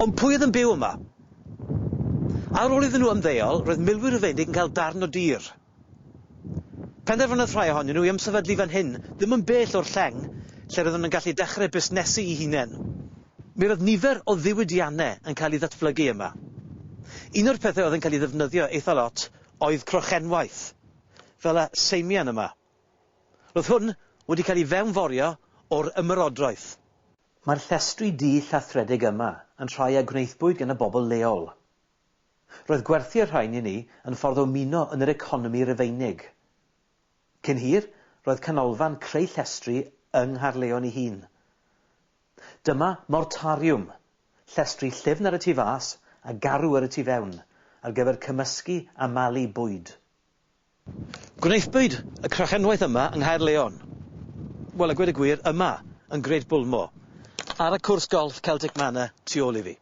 Ond pwy oedd yn byw yma? Ar ôl iddyn nhw ymddeol, roedd milwyr Rufeinig yn cael darn o dir. Penderfynodd rhai ohonyn nhw i ymsefydlu fan hyn, ddim yn bell o'r lleng, lle roedden nhw'n gallu dechrau busnesu eu hunain. Mi roedd nifer o ddiwydiannau yn cael ei ddatblygu yma. Un o'r pethau oedd yn cael ei ddefnyddio eitha lot oedd crochenwaith, fel y seimian yma. Roedd hwn wedi cael ei fewnforio o'r ymerodraeth. Mae'r llestri du llathredig yma yn rhai a gwnaethpwyd gan y bobl leol. Roedd gwerthu'r rhain i ni yn ffordd o ymuno yn yr economi Rufeinig. Cyn hir, roedd canolfan creu llestri yng Nghaerleon ei hun. Dyma mortariwm, llestri llyfn ar y tu fas a garw ar y tu fewn, ar gyfer cymysgu a malu bwyd. Gwnaethpwyd y crochenwaith yma yng Nghaerleon. Wel, a gweud y gwir, yma, yn Great Bulmore, ar y cwrs golff Celtic Manor tu ôl i fi.